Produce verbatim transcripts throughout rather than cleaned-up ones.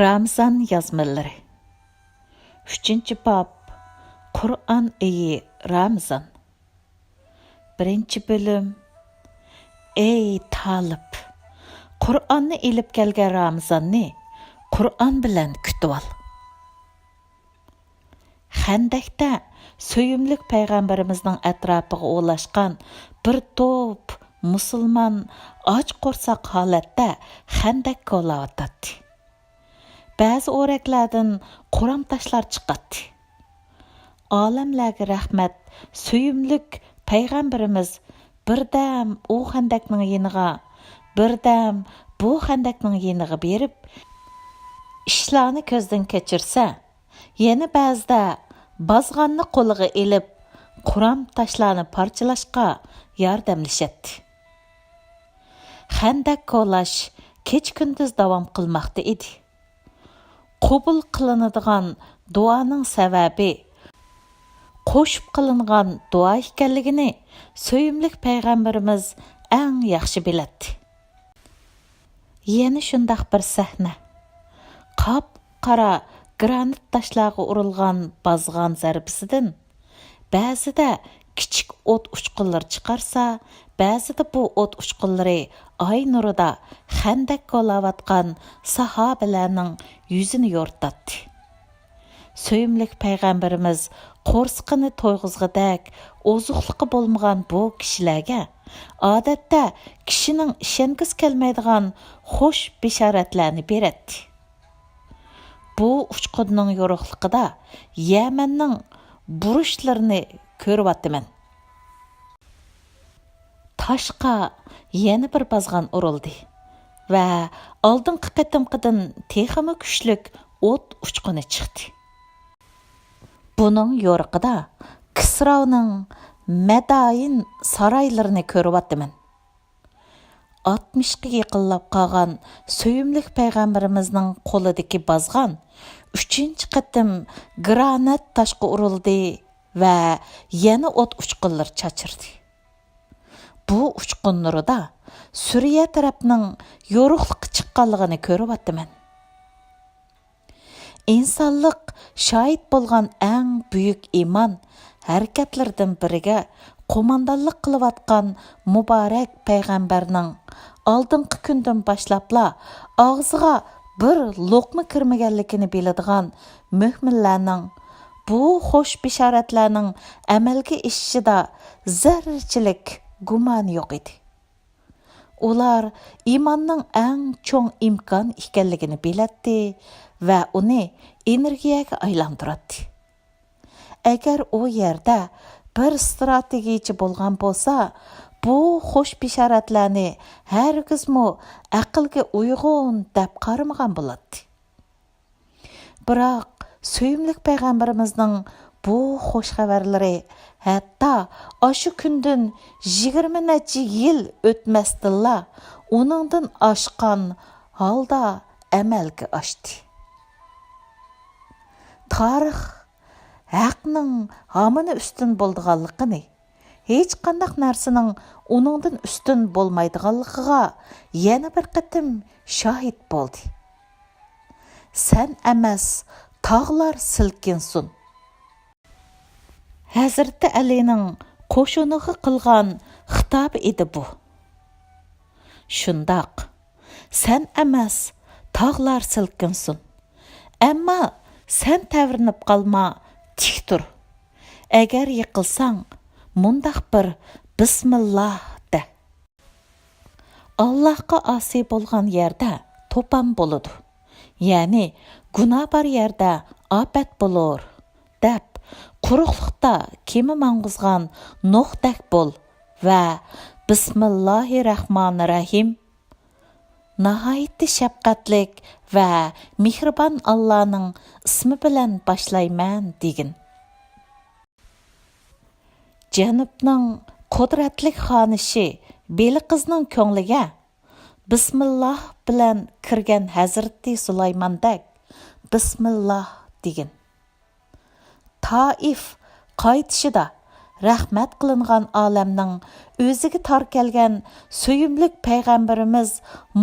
رامىزان يازمىلىرى. ئۈچىنچى باب. قۇرئان ئېيى رامىزان. بىرىنچى بۆلۈم. ئەي تالىپ! قۇرئاننى ئېلىپ كەلگەن رامىزاننى قۇرئان بىلەن كۈتۈۋال. خەندەكتە سۆيۈملۈك پەيغەمبىرىمىزنىڭ ئەتراپىغا ئولاشقان بىر توپ مۇسۇلمان ئاچ قورساق ھالەتتە خەندەك كولاۋاتاتتى. بەزى ئورەكلەردىن قورام تاشلار چىقاتتى. ئالەملەرگە رەھمەت، سۆيۈملۈك پەيغەمبىرىمىز بىردەم ئۇ خەندەكنىڭ يېنىغا، بىردەم بۇ خەندەكنىڭ يېنىغا بېرىپ، ئىشلارنى كۆزدىن كەچۈرسە، يەنە بەزىدە بازغاننى قولىغا ئېلىپ، قورام تاشلارنى پارچىلاشقا ياردەملىشەتتى. خەندەك كولاش كېچە-كۈندۈز داۋام قىلماقتا ئىدى. قوبۇل قىلىنىدىغان دۇئانىڭ سەۋەبى قوشۇپ قىلىنغان دۇئا ئىكەنلىكىنى سۆيۈملۈك پەيغەمبىرىمىز ئەڭ ياخشى بىلەتتى. يەنە شۇنداق بىر سەھنە. قاپقارا گرانىت تاشلارغا ئۇرۇلغان بازغان زەربىسىدىن بەزىدە كىچىك ئوت ئۇچقۇنلىرى چىقارسا، بەزىدە بۇ ئوت ئۇچقۇنلىرى ئاي نۇرىدا خەندەك كولاۋاتقان ساھابىلەرنىڭ يۈزىنى يورۇتاتتى. سۆيۈملۈك پەيغەمبىرىمىز قورسىقىنى تويغۇزغۇدەك ئوزۇقلۇقى بولمىغان بۇ كىشىلەرگە ئادەتتە كىشىنىڭ ئىشەنگۈسى كەلمەيدىغان خۇش بېشارەتلەرنى بېرەتتى. بۇ ئۇچقۇننىڭ يورۇقلۇقىدا يەمەننىڭ بۇرۇچلىرىنى كۆرۈۋاتىمەن. تاشقا يەنە بىر بازغان ئۇرۇلدى ۋە ئالدىنقى قېتىمقىدىن تېخىمۇ كۈچلۈك ئوت ئۇچقۇنى چىقتى. بۇنىڭ يورۇقىدا كىسرانىڭ مەدائىن سارايلىرىنى كۆرۈۋاتىمەن. ئاتمىشقا يېقىنلاپ قالغان سۆيۈملۈك پەيغەمبىرىمىزنىڭ قولىدىكى بازغان ئۈچىنچى قېتىم گرانات تاشقا ئۇرۇلدى ۋە يەنە ئوت ئۇچقۇنلىرى چاچرىدى. بۇ ئۇچقۇن نۇرىدا سۈرىيە تەرەپنىڭ يورۇقلۇققا چىققانلىقىنى كۆرۈۋاتىمەن. ئىنسانلىق شاھىت بولغان ئەڭ بۈيۈك ئىمان ھەرىكەتلىرىدىن بىرىگە قوماندانلىق قىلىۋاتقان مۇبارەك پەيغەمبەرنىڭ ئالدىنقى كۈندىن باشلاپلا ئاغزىغا بىر لوقما كىرمىگەنلىكىنى بىلىدىغان مۆمىنلەرنىڭ بۇ خۇش بېشارەتلەرنىڭ ئەمەلگە ئېشىشىدا زەررىچىلىك گۇمانى يوق ئىدى. ئۇلار ئىماننىڭ ئەڭ چوڭ ئىمكان ئىكەنلىكىنى بىلەتتى ۋە ئۇنى ئېنېرگىيەگە ئايلاندۇراتتى. ئەگەر ئۇ يەردە بىر ستراتېگىيىچى بولغان بولسا، بۇ خۇش بېشارەتلەرنى ھەرگىزمۇ ئەقىلگە ئۇيغۇن دەپ قارىمىغان بولاتتى. بىراق، سۆيۈملۈك پەيغەمبىرىمىزنىڭ بۇ خۇش خەۋەرلىرى ھەتتا ئاشۇ كۈندىن يىگىرمە نەچچە يىل ئۆتمەستىنلا، ئۇنىڭدىن ئاشقان ھالدا ئەمەلگە ئاشتى. تارىخ ھەقنىڭ ھامان ئۈستۈن بولىدىغانلىقىنى، ھېچقانداق نەرسىنىڭ ئۇنىڭدىن ئۈستۈن بولمايدىغانلىقىغا يەنە بىر قېتىم شاھىت بولدى. سەن ئەمەس، تاغلار سىلكىنسۇن. ھەزرىتى ئەلىنىڭ قوشۇنىغا قىلغان خىتابى ئىدى بۇ. شۇنداق، سەن ئەمەس، تاغلار سىلكىنسۇن. ئەمما سەن تەۋرىنىپ قالما، تىك تۇر. ئەگەر يىقىلساڭ، مۇنداق بىر بىسمىللا دە. ئاللاھقا ئاسىي بولغان يەردە توپان بولىدۇ، يەنى گۇناھ بار يەردە ئاپەت بولۇر، دەپ، قۇرۇقلۇقتا كېمە ماڭغۇزغان نوھتەك بول ۋە بىسمىللاھىررەھمانىررەھىم، ناھايىتى شەپقەتلىك ۋە مېھرىبان ئاللانىڭ ئىسمى بىلەن باشلايمەن، دېگىن. جەنۇبنىڭ قۇدرەتلىك خانىشى بېلىقىزنىڭ كۆڭلىگە بىسمىللا بىلەن كىرگەن ھەزرىتى سۇلايماندەك بىسمىللا دېگىن. تائىف قايتىشىدا رەھمەت قىلىنغان ئالەمنىڭ ئۆزىگە تار كەلگەن سۆيۈملۈك پەيغەمبىرىمىز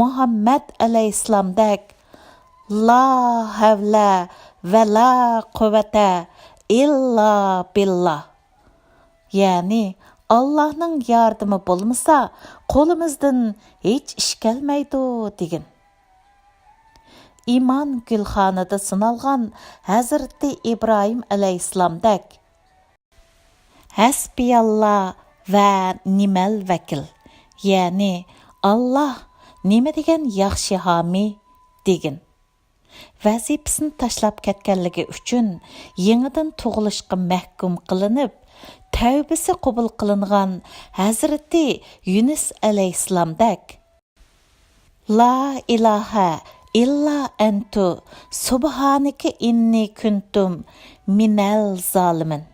مۇھەممەد ئەلەيھىسسالامدەك لا ھەۋلە ۋە لا قۇۋۋەتە ئىللا بىللا. يەنى، ئاللاھنىڭ ياردىمى بولمىسا، قولىمىزدىن ھېچ ئىش كەلمەيدۇ، دېگىن. ئىمان گۈلخانىدا سىنالغان ھەزرىتى ئىبراھىم ئەلەيھىسسالامدەك، ھەسبىياللا ۋە نىمەل ۋەكىل، يەنى، ئاللاھ نېمە دېگەن ياخشى ھامىي، دېگىن. ۋەزىپىسىنى تاشلاپ كەتكەنلىكى ئۈچۈن يېڭىدىن تۇغۇلۇشقا مەھكۇم قىلىنىپ، تەۋبىسى قوبۇل قىلىنغان ھەزرىتى يۈنۈس ئەلەيھىسسالامدەك، لا ئىلاھە ئىللا ئەنتۇ سۇبھانىكە ئىننى كۇنتۇم مىنەل زالىمىن.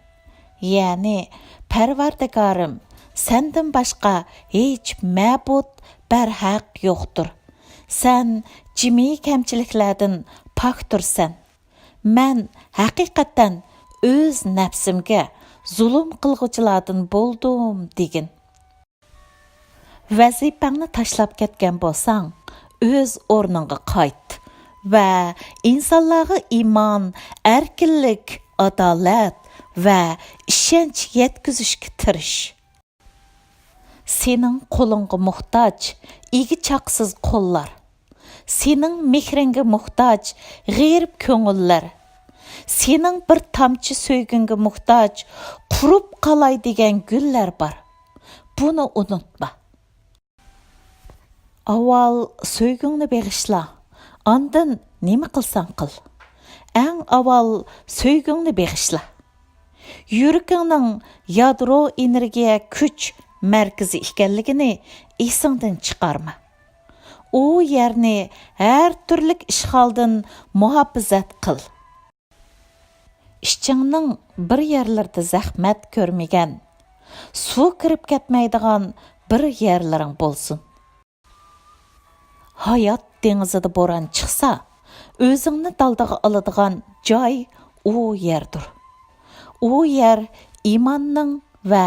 يەنى، پەرۋەردىگارىم، سەندىن باشقا ھېچ مەبۇد بەرھەق يوقتۇر. سەن جىمى كەمچىلىكلەردىن پاكتۇرسەن. مەن ھەقىقەتەن ئۆز نەپسىمگە زۇلۇم قىلغۇچىلاردىن بولدۇم، دېگىن. ۋەزىپەڭنى تاشلاپ كەتكەن بولساڭ، ئۆز ئورنۇڭغا قايت ۋە ئىنسانلارغا ئىمان، ئەركىنلىك، ئادالەت ۋە ئىشەنچ يەتكۈزۈشكە تىرىش. سېنىڭ قولۇڭغا موھتاج ئىگە-چاقىسىز قوللار. سېنىڭ مېھرىڭگە موھتاج غېرىب كۆڭۈللەر. سېنىڭ بىر تامچە سۆيگۈڭگە موھتاج قۇرۇپ قالاي دېگەن گۈللەر بار. بۇنى ئۇنتۇما. ئاۋۋال سۆيگۈڭنى بېغىشلا، ئاندىن نېمە قىلساڭ قىل. ئەڭ ئاۋۋال سۆيگۈڭنى بېغىشلا. يۈرىكىڭنىڭ يادرو ئېنېرگىيە كۈچ مەركىزى ئىكەنلىكىنى ئېسىڭدىن چىقارما. ئۇ يەرنى ھەر تۈرلۈك ئىشغالدىن مۇھاپىزەت قىل. ئىچىڭنىڭ بىر يەرلىرىدە زەخمەت كۆرمىگەن، سۇ كىرىپ كەتمەيدىغان بىر يەرلىرىڭ بولسۇن. ھايات دېڭىزىدا بوران چىقسا، ئۆزۈڭنى دالدىغا ئالىدىغان جاي ئۇ يەردۇر. ئۇ يەر ئىماننىڭ ۋە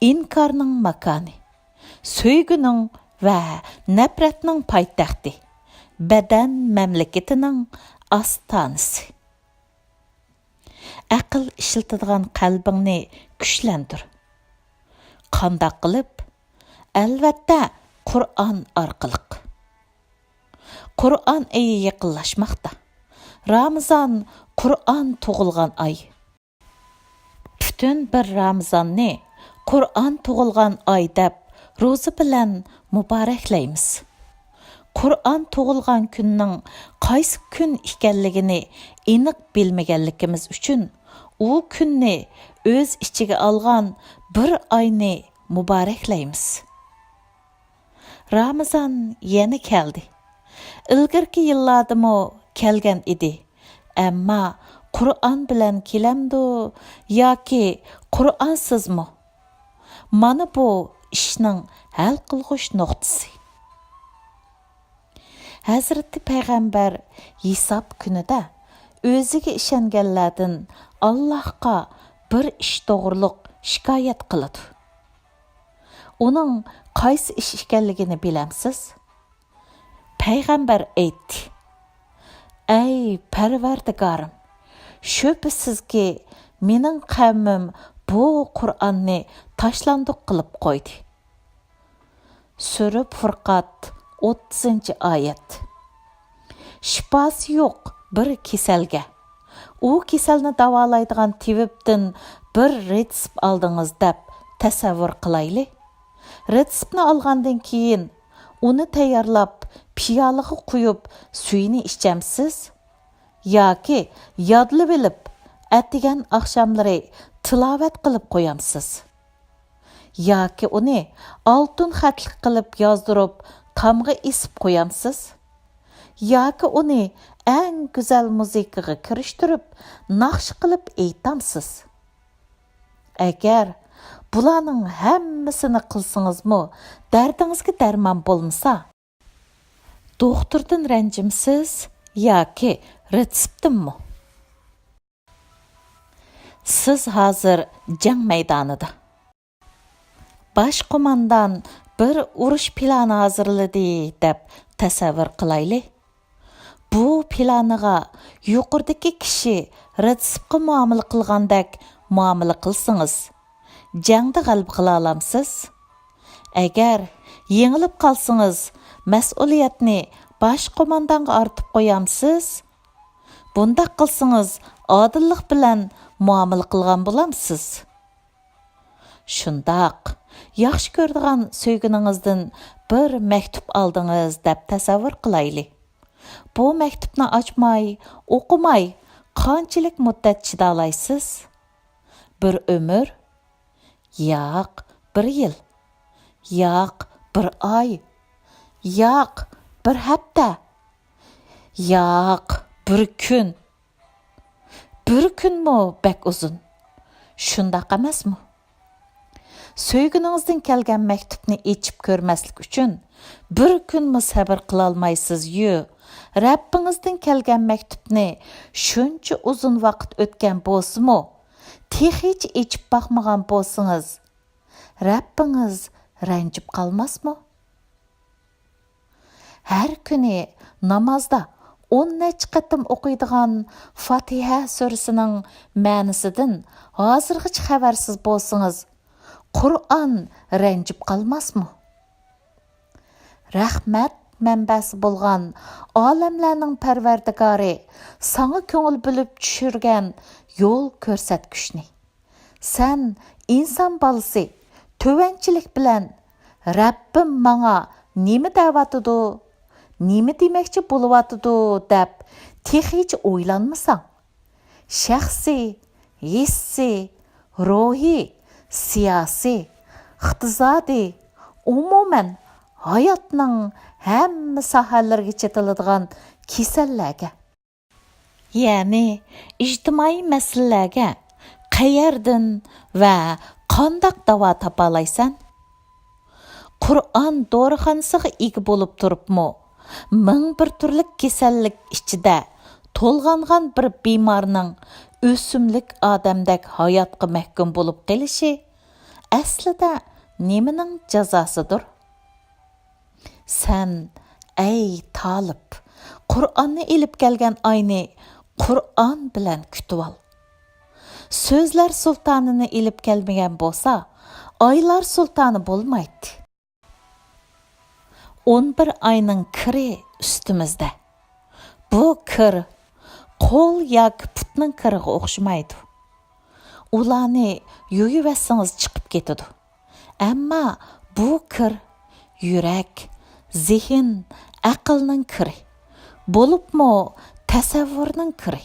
ئىنكارنىڭ ماكانى، سۆيگۈنىڭ ۋە نەپرەتنىڭ پايتەختى، بەدەن مەملىكىتىنىڭ ئاستانىسى. ئەقىل ئىشلىتىدىغان قەلبىڭنى كۈچلەندۈر. قانداق قىلىپ؟ ئەلۋەتتە، قۇرئان ئارقىلىق. قۇرئان ئېيى يېقىنلاشماقتا. رامىزان قۇرئان تۇغۇلغان ئاي. پۈتۈن بىر رامىزاننى قۇرئان تۇغۇلغان ئاي دەپ روزا بىلەن مۇبارەكلەيمىز. قۇرئان تۇغۇلغان كۈننىڭ قايسى كۈن ئىكەنلىكىنى ئېنىق بىلمىگەنلىكىمىز ئۈچۈن، ئۇ كۈننى ئۆز ئىچىگە ئالغان بىر ئاينى مۇبارەكلەيمىز. رامىزان يەنە كەلدى. ئىلگىرىكى يىللاردىمۇ كەلگەن ئىدى. ئەمما قۇرئان بىلەن كېلەمدۇ ياكى قۇرئانسىزمۇ؟ مانا بۇ ئىشنىڭ ھەل قىلغۇچ نۇقتىسى. ھەزرىتى پەيغەمبەر ھېساب كۈنىدە ئۆزىگە ئىشەنگەنلەردىن ئاللاھقا بىر ئىش توغرۇلۇق شىكايەت قىلىدۇ. ئۇنىڭ قايسى ئىش ئىكەنلىكىنى بىلەمسىز؟ پەيغەمبەر ئېيتتى، ئەي پەرۋەردىگارىم، شۈبھىسىزكى، مېنىڭ قەۋمىم بۇ قۇرئاننى تاشلاندۇق قىلىپ قويدى. سۈرە پۇرقات، ئوتتۇزىنچى ئايەت. شىپاسى يوق بىر كېسەلگە. ئۇ كېسەلنى داۋالايدىغان تېۋىپتىن بىر رېتسېپ ئالدىڭىز دەپ تەسەۋۋۇر قىلايلى. رېتسېپنى ئالغاندىن كېيىن، ئۇنى تەييارلاپ، پىيالىغا قۇيۇپ، سۈيىنى ئىچەمسىز؟ ياكى يادلىۋېلىپ، ئەتىگەن ئاخشاملىرى تىلاۋەت قىلىپ قويامسىز؟ ياكى ئۇنى ئالتۇن خەتلىك قىلىپ يازدۇرۇپ، تامغا ئېسىپ قويامسىز؟ ياكى ئۇنى ئەڭ گۈزەل مۇزىكىغا كىرىشتۈرۈپ، ناخشا قىلىپ ئېيتامسىز؟ ئەگەر بۇلارنىڭ ھەممىسىنى قىلسىڭىزمۇ، دەردىڭىزگە دەرمان بولمىسا، دوختۇردىن رەنجىمسىز ياكى رېتسېپتىنمۇ؟ سىز ھازىر جەڭ مەيدانىدا. باش قوماندان بىر ئۇرۇش پىلانى ھازىرلىدى دەپ تەسەۋۋۇر قىلايلى. بۇ پىلانىغا يۇقىرىدىكى كىشى رەتسىپقا مۇئامىلە قىلغاندەك مۇئامىلە قىلسىڭىز، جەڭدە غەلىبە قىلالامسىز؟ ئەگەر يېڭىلىپ قالسىڭىز، مەسئۇلىيەتنى باش قوماندانغا ئارتىپ قويامسىز؟ بۇنداق قىلسىڭىز، ئادىللىق بىلەن مۇئامىلە قىلغان بولامسىز؟ شۇنداق، ياخشى كۆرىدىغان سۆيگىنىڭىزدىن بىر مەكتۇپ ئالدىڭىز دەپ تەسەۋۋۇر قىلايلى. بۇ مەكتۇپنى ئاچماي، ئوقۇماي قانچىلىك مۇددەت چىدالايسىز؟ بىر ئۆمۈر؟ ياق، بىر يىل. ياق، بىر ئاي. ياق، بىر ھەپتە. ياق، بىر كۈن. بىر كۈنمۇ بەك ئۇزۇن. شۇنداق ئەمەسمۇ؟ سۆيگىنىڭىزدىن كەلگەن مەكتۇپنى ئېچىپ كۆرمەسلىك ئۈچۈن بىر كۈنمۇ سەۋر قىلالمايسىز-يۇ. رەببىڭىزدىن كەلگەن مەكتۇپنى شۇنچە ئۇزۇن ۋاقىت ئۆتكەن بولسىمۇ، تېخىچە ئېچىپ باقمىغان بولسىڭىز، رەببىڭىز رەنجىپ قالماسمۇ؟ ھەر كۈنى نامازدا ئون نەچچە قېتىم ئوقۇيدىغان فاتىھە سۈرىسىنىڭ مەنىسىدىن ھازىرغىچە خەۋەرسىز بولسىڭىز، قۇرئان رەنجىپ قالماسمۇ؟ رەھمەت مەنبەسى بولغان ئالەملەرنىڭ پەرۋەردىگارى ساڭا كۆڭۈل بۆلۈپ چۈشۈرگەن يول كۆرسەتكۈچنى، سەن ئىنسان بالىسى تۆۋەنچىلىك بىلەن، «رەببىم ماڭا نېمە دەۋاتىدۇ، نېمە دېمەكچى بولۇۋاتىدۇ؟» دەپ تېخىچە ئويلانمىساڭ، شەخسىي، ھېسسىي، روھىي، سىياسىي، ئىقتىسادىي، ئومۇمەن، ھاياتنىڭ ھەممە ساھەلىرىگە چېتىلىدىغان كېسەللەرگە، يەنى ئىجتىمائىي مەسىلىلەرگە قەيەردىن ۋە قانداق داۋا تاپالايسەن؟ قۇرئان دورىخانىسىغا ئىگە بولۇپ تۇرۇپمۇ، مىڭ بىر تۈرلۈك كېسەللىك ئىچىدە تولغانغان بىر بىمارنىڭ ئۆسۈملۈك ئادەمدەك ھاياتقا مەھكۇم بولۇپ قېلىشى ئەسلىدە نېمىنىڭ جازاسىدۇر؟ سەن، ئەي تالىپ، قۇرئاننى ئېلىپ كەلگەن ئاينى قۇرئان بىلەن كۈتۈۋال. سۆزلەر سۇلتانىنى ئېلىپ كەلمىگەن بولسا، ئايلار سۇلتانى بولمايتتى. ئون بىر ئاينىڭ كىرى ئۈستىمىزدە. بۇ كىر قول ياكى پۇتنىڭ كىرىغا ئوخشىمايدۇ. ئۇلارنى يۇيۇۋەتسىڭىز چىقىپ كېتىدۇ. ئەمما بۇ كىر يۈرەك، زېھىن، ئەقىلنىڭ كىرى. بولۇپمۇ تەسەۋۋۇرنىڭ كىرى.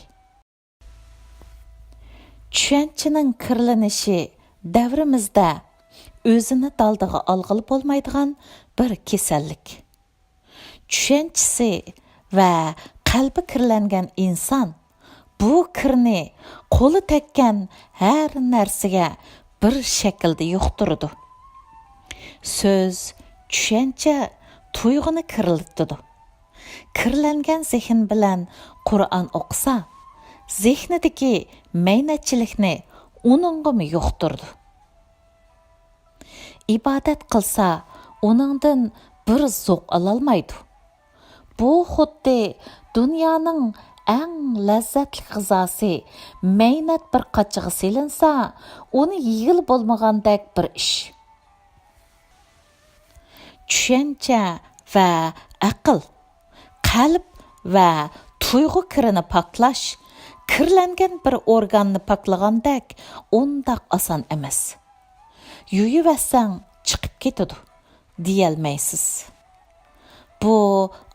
چۈشەنچىنىڭ كىرلىنىشى دەۋرىمىزدە ئۆزىنى دالدىغا ئالغىلى بولمايدىغان بىر كېسەللىك. چۈشەنچىسى ۋە قەلبى كىرلەنگەن ئىنسان بۇ كىرنى قولى تەگكەن ھەر نەرسىگە بىر شەكىلدە يۇقتۇرىدۇ. سۆز، چۈشەنچە تۇيغۇنى كىرلىتىدۇ. كىرلەنگەن زېھىن بىلەن قۇرئان ئوقۇسا، زېھنىدىكى مەينەتچىلىكنى ئۇنىڭغىمۇ يۇقتۇرىدۇ. ئىبادەت قىلسا، ئۇنىڭدىن بىر زوق ئالالمايدۇ. بۇ خۇددى دۇنيانىڭ ئەڭ لەززەتلىك غىزاسى مەينەت بىر قاچىغا سېلىنسا، ئۇنى يېگىلى بولمىغاندەك بىر ئىش. چۈشەنچە ۋە ئەقىل، قەلب ۋە تۇيغۇ كىرىنى پاكلاش، كىرلەنگەن بىر ئورگاننى پاكلىغاندەك ئۇنداق ئاسان ئەمەس. يۇيۇۋەتسەڭ چىقىپ كېتىدۇ، دېيەلمەيسىز. بۇ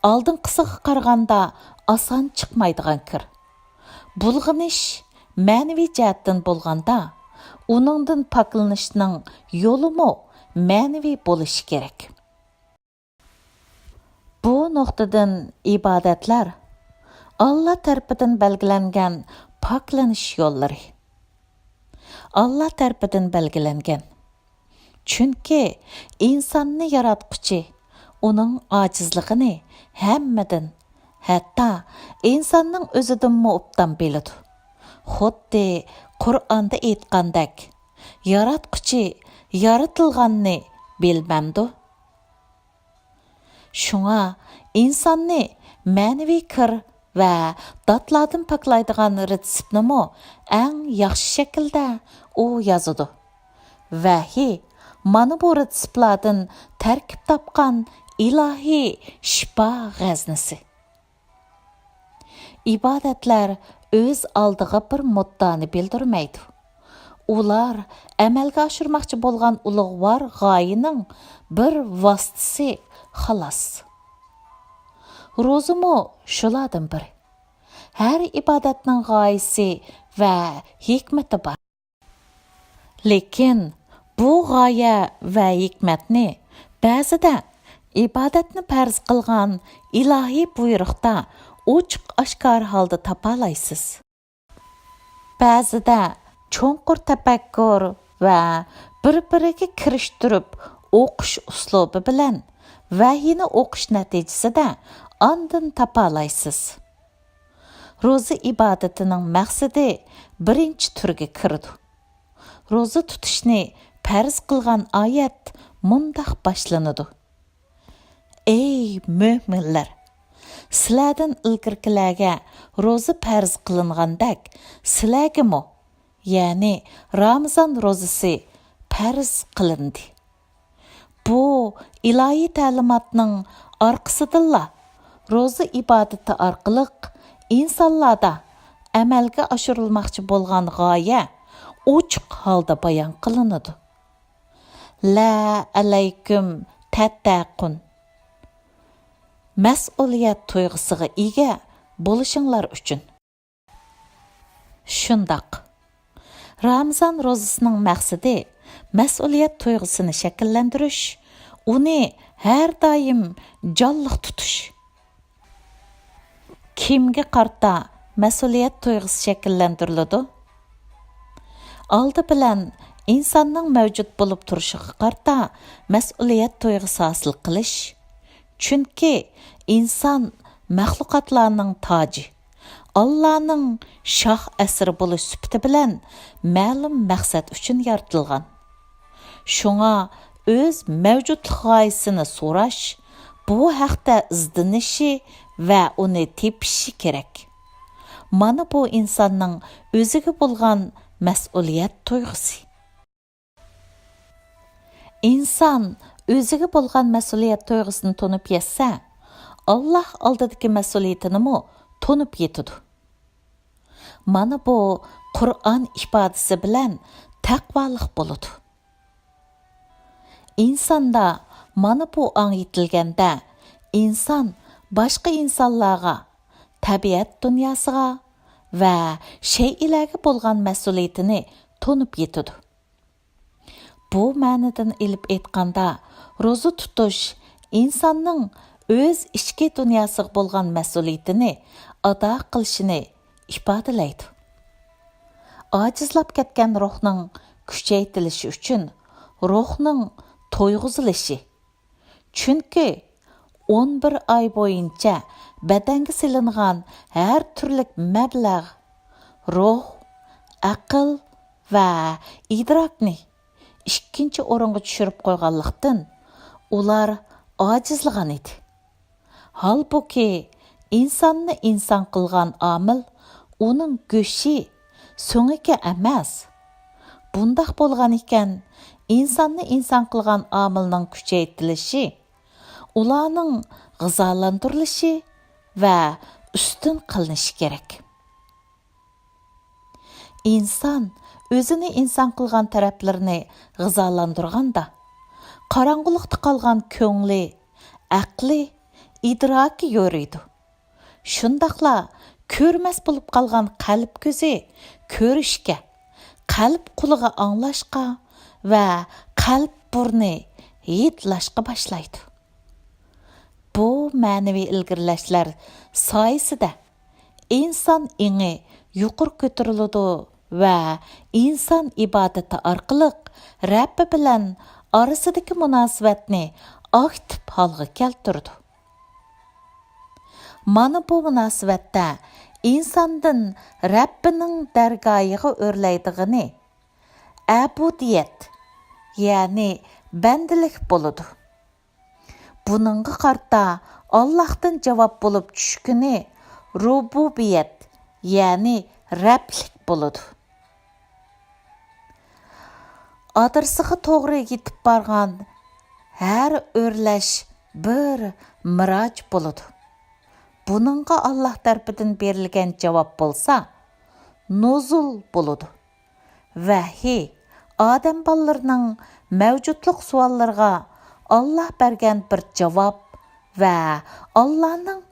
ئالدىنقىسىغا قارىغاندا ئاسان چىقمايدىغان كىر. بۇلغىنىش مەنىۋى جەھەتتىن بولغاندا، ئۇنىڭدىن پاكلىنىشنىڭ يولىمۇ مەنىۋى بولۇشى كېرەك. بۇ نۇقتىدىن ئىبادەتلەر ئاللا تەرىپىدىن بەلگىلەنگەن پاكلىنىش يوللىرى. ئاللا تەرىپىدىن بەلگىلەنگەن. چۈنكى ئىنساننى ياراتقۇچى ئۇنىڭ ئاجىزلىقىنى ھەممىدىن، ھەتتا ئىنساننىڭ ئۆزىدىنمۇ ئوبدان بىلىدۇ. خۇددى قۇرئاندا ئېيتقاندەك، ياراتقۇچى يارىتىلغاننى بىلمەمدۇ؟ شۇڭا ئىنساننى مەنىۋى كىر ۋە داتلاردىن پاكلايدىغان رېتسېپنىمۇ ئەڭ ياخشى شەكىلدە ئۇ يازىدۇ. ۋەھىي مانا بۇ رېتسېپلاردىن تەركىب تاپقان ئىلاھىي شىپا غەزنىسى. ئىبادەتلەر ئۆز ئالدىغا بىر مۇددانى بىلدۈرمەيدۇ. ئۇلار ئەمەلگە ئاشۇرماقچى بولغان ئۇلۇغۋار غايىنىڭ بىر ۋاسىتىسى، خالاس. روزىمۇ شۇلاردىن بىرى. ھەر ئىبادەتنىڭ غايىسى ۋە ھېكمىتى بار. لېكىن بۇ غايە ۋە ھېكمەتنى بەزىدە ئىبادەتنى پەرز قىلغان ئىلاھىي بۇيرۇقتا ئوچۇق-ئاشكارا ھالدا تاپالايسىز. بەزىدە چوڭقۇر تەپەككۇر ۋە بىر-بىرىگە كىرىشتۈرۈپ ئوقۇش ئۇسلۇبى بىلەن ۋەھىينى ئوقۇش نەتىجىسىدە ئاندىن تاپالايسىز. روزا ئىبادىتىنىڭ مەقسىتى بىرىنچى تۈرگە كىرىدۇ. روزا تۇتۇشنى پەرز قىلغان ئايەت مۇنداق باشلىنىدۇ: «ئەي مۆمىنلەر! سىلەردىن ئىلگىرىكىلەرگە روزا پەرز قىلىنغاندەك، سىلەرگىمۇ، يەنى رامىزان روزىسى پەرز قىلىندى.» بۇ ئىلاھىي تەلىماتنىڭ ئارقىسىدىنلا روزا ئىبادىتى ئارقىلىق ئىنسانلاردا ئەمەلگە ئاشۇرۇلماقچى بولغان غايە ئوچۇق ھالدا بايان قىلىنىدۇ. لە ئەلەيكۇم تەتتەقۇن. مەسئۇلىيەت تۇيغۇسىغا ئىگە بولۇشۇڭلار ئۈچۈن. شۇنداق. رامىزان روزىسىنىڭ مەقسىتى مەسئۇلىيەت تۇيغۇسىنى شەكىللەندۈرۈش، ئۇنى ھەر دائىم جانلىق تۇتۇش. كىمگە قارىتا مەسئۇلىيەت تۇيغۇسى شەكىللەندۈرۈلىدۇ؟ ئالدى بىلەن ئىنساننىڭ مەۋجۇت بولۇپ تۇرۇشىغا قارىتا مەسئۇلىيەت تۇيغۇسى ھاسىل قىلىش. چۈنكى ئىنسان مەخلۇقاتلارنىڭ تاجى، ئاللانىڭ شاھ ئەسىرى بولۇش سۈپىتى بىلەن مەلۇم مەقسەت ئۈچۈن يارىتىلغان. شۇڭا ئۆز مەۋجۇتلۇق غايىسىنى سوراش، بۇ ھەقتە ئىزدىنىشى ۋە ئۇنى تېپىشى كېرەك. مانا بۇ ئىنساننىڭ ئۆزىگە بولغان مەسئۇلىيەت تۇيغۇسى. ئىنسان ئۆزىگە بولغان مەسئۇلىيەت تۇيغۇسىنى تونۇپ يەتسە، ئاللاھ ئالدىدىكى مەسئۇلىيىتىنىمۇ تونۇپ يېتىدۇ. مانا بۇ قۇرئان ئىپادىسى بىلەن تەقۋالىق بولىدۇ. ئىنساندا مانا بۇ ئاڭ يېتىلگەندە، ئىنسان باشقا ئىنسانلارغا، تەبىئەت دۇنياسىغا ۋە شەيئىلەرگە بولغان مەسئۇلىيىتىنى تونۇپ يېتىدۇ. بۇ مەنىدىن ئېلىپ ئېيتقاندا، روزا تۇتۇش ئىنساننىڭ ئۆز ئىچكى دۇنياسىغا بولغان مەسئۇلىيىتىنى ئادا قىلىشىنى ئىپادىلەيدۇ. ئاجىزلاپ كەتكەن روھنىڭ كۈچەيتىلىشى ئۈچۈن روھنىڭ تويغۇزۇلۇشى. چۈنكى ئون بىر ئاي بويىچە بەدەنگە سېلىنغان ھەر تۈرلۈك مەبلەغ روھ، ئەقىل ۋە ئىدراكنى ئىككىنچى ئورۇنغا چۈشۈرۈپ قويغانلىقتىن، ئۇلار ئاجىزلىغان ئىدى. ھالبۇكى، ئىنساننى ئىنسان قىلغان ئامىل ئۇنىڭ گۆشى، سۆڭىكى ئەمەس. بۇنداق بولغان ئىكەن، ئىنساننى ئىنسان قىلغان ئامىلنىڭ كۈچەيتىلىشى، ئۇلارنىڭ غىزالاندۇرۇلۇشى ۋە ئۈستۈن قىلىنىشى كېرەك. ئىنسان ئۆزىنى ئىنسان قىلغان تەرەپلىرىنى غىزالاندۇرغاندا، قاراڭغۇلۇقتا قالغان كۆڭلى، ئەقلى، ئىدراكى يورۇيدۇ. شۇنداقلا كۆرمەس بولۇپ قالغان قەلب كۆزى كۆرۈشكە، قەلب قۇلىقى ئاڭلاشقا ۋە قەلب بۇرنى ھىدلاشقا باشلايدۇ. بۇ مەنىۋى ئىلگىرىلەشلەر سايىسىدە ئىنسان ئېڭى يۇقىرى كۆتۈرۈلىدۇ ۋە ئىنسان ئىبادىتى ئارقىلىق رەببى بىلەن ئارىسىدىكى مۇناسىۋەتنى ئاكتىپ ھالغا كەلتۈرىدۇ. مانا بۇ مۇناسىۋەتتە ئىنساندىن رەببىنىڭ دەرگاھىغا ئۆرلەيدىغىنى ئەبۇدىيەت، يەنى بەندىلىك بولىدۇ. بۇنىڭغا قارىتا ئاللاھتىن جاۋاب بولۇپ چۈشكىنى رۇبۇبىيەت، يەنى رەبلىك بولىدۇ. ئادرېسىغا توغرا يېتىپ بارغان ھەر ئۆرلەش بىر مىراج بولىدۇ. بۇنىڭغا ئاللاھ تەرىپىدىن بېرىلگەن جاۋاب بولسا نۇزۇل بولىدۇ. ۋەھىي ئادەم بالىلىرىنىڭ مەۋجۇتلۇق سوئاللىرىغا ئاللاھ بەرگەن بىر جاۋاب ۋە ئاللاھنىڭ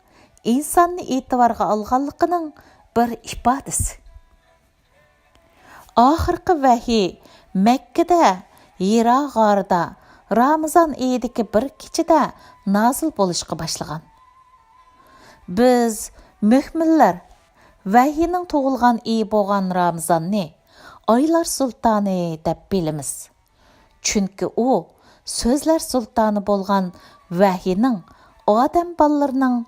ئىنساننى ئېتىبارغا ئالغانلىقىنىڭ بىر ئىپادىسى. ئاخىرقى ۋەھىي مەككىدە ھىرا غارىدا رامىزان ئېيىدىكى بىر كېچىدە نازىل بولۇشقا باشلىغان. بىز مۆمىنلەر ۋەھىينىڭ تۇغۇلغان ئېيى بولغان رامىزاننى ئايلار سۇلتانى دەپ بىلىمىز. چۈنكى ئۇ سۆزلەر سۇلتانى بولغان ۋەھىينىڭ ئادەم بالىلىرىنىڭ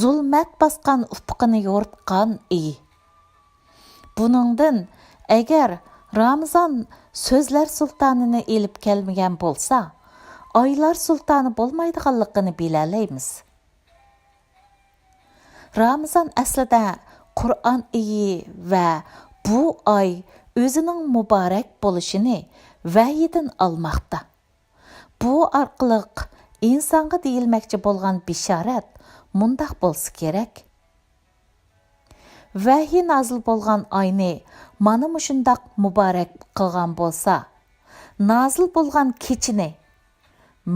زۇلمەت باسقان ئۇپۇقىنى يورۇتقان ئېيى. بۇنىڭدىن، ئەگەر رامىزان سۆزلەر سۇلتانىنى ئېلىپ كەلمىگەن بولسا، ئايلار سۇلتانى بولمايدىغانلىقىنى بىلەلەيمىز. رامىزان ئەسلىدە قۇرئان ئېيى ۋە بۇ ئاي ئۆزىنىڭ مۇبارەك بولۇشىنى ۋەھىيدىن ئالماقتا. بۇ ئارقىلىق ئىنسانغا دېيىلمەكچى بولغان بېشارەت مۇنداق بولسا كېرەك. ۋەھىي نازىل بولغان ئاينى مانا مۇشۇنداق مۇبارەك قىلغان بولسا، نازىل بولغان كېچىنى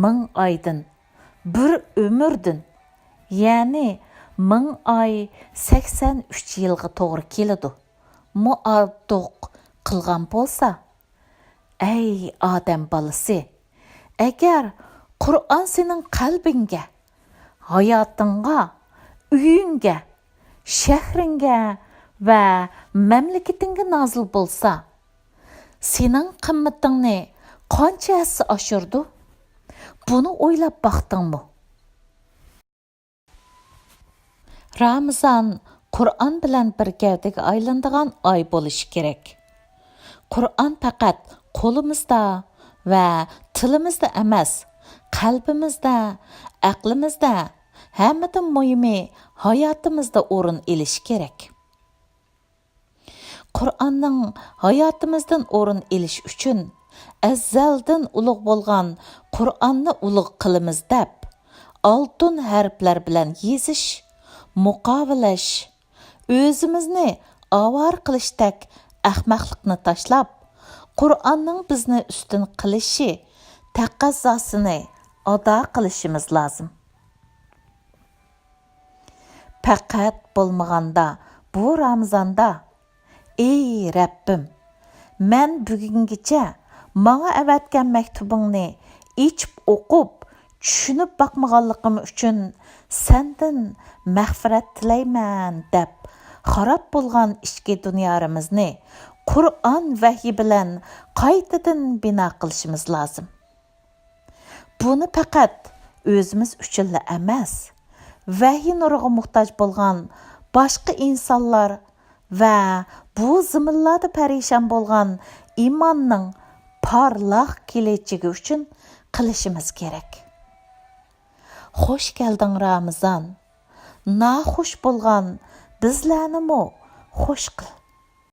مىڭ ئايدىن، بىر ئۆمۈردىن، يەنى مىڭ ئاي سەكسەن ئۈچ يىلغا توغرا كېلىدۇ، مۇئارتۇق قىلغان بولسا، ئەي ئادەم بالىسى، ئەگەر قۇرئان سېنىڭ قەلبىڭگە، ھاياتىڭغا، ئۆيۈڭگە، شەھىرىڭگە ۋە مەملىكىتىڭگە نازىل بولسا، سېنىڭ قىممىتىڭنى قانچە ھەسسە ئاشۇرىدۇ؟ بۇنى ئويلاپ باقتىڭمۇ؟ رامىزان قۇرئان بىلەن بىر گەۋدىگە ئايلىنىدىغان ئاي بولۇشى كېرەك. قۇرئان پەقەت قولىمىزدا ۋە تىلىمىزدا ئەمەس، قەلبىمىزدە، ئەقلىمىزدە، ھەممىدىن مۇھىمى ھاياتىمىزدا ئورۇن ئېلىشى كېرەك. قۇرئاننىڭ ھاياتىمىزدىن ئورۇن ئېلىشى ئۈچۈن، ئەزەلدىن ئۇلۇغ بولغان قۇرئاننى ئۇلۇغ قىلىمىز دەپ، ئالتۇن ھەرپلەر بىلەن يېزىش، مۇقاۋىلەش، ئۆزىمىزنى ئاۋارە قىلىشتەك ئەخمەقلىقنى تاشلاپ، قۇرئاننىڭ بىزنى ئۈستۈن قىلىشى تەقەززاسىنى ئادا قىلىشىمىز لازىم. پەقەت بولمىغاندا بۇ رامىزاندا، ئەي رەببىم، مەن بۈگۈنگىچە ماڭا ئەۋەتكەن مەكتۇبۇڭنى ئېچىپ ئوقۇپ، چۈشىنىپ باقمىغانلىقىم ئۈچۈن سەندىن مەغپىرەت تىلەيمەن دەپ، خاراب بولغان ئىچكى دۇنيارىمىزنى قۇرئان ۋەھىي بىلەن قايتىدىن بىنا قىلىشىمىز لازىم. بۇنى پەقەت ئۆزىمىز ئۈچۈنلا ئەمەس، ۋەھىي نۇرىغا موھتاج بولغان باشقا ئىنسانلار ۋە بۇ زېمىنلاردا پەرىشان بولغان ئىماننىڭ پارلاق كېلەچىكى ئۈچۈن قىلىشىمىز كېرەك. خوش كەلدىڭ رامىزان، ناخۇش بولغان بىزلەرنىمۇ خوش قىل.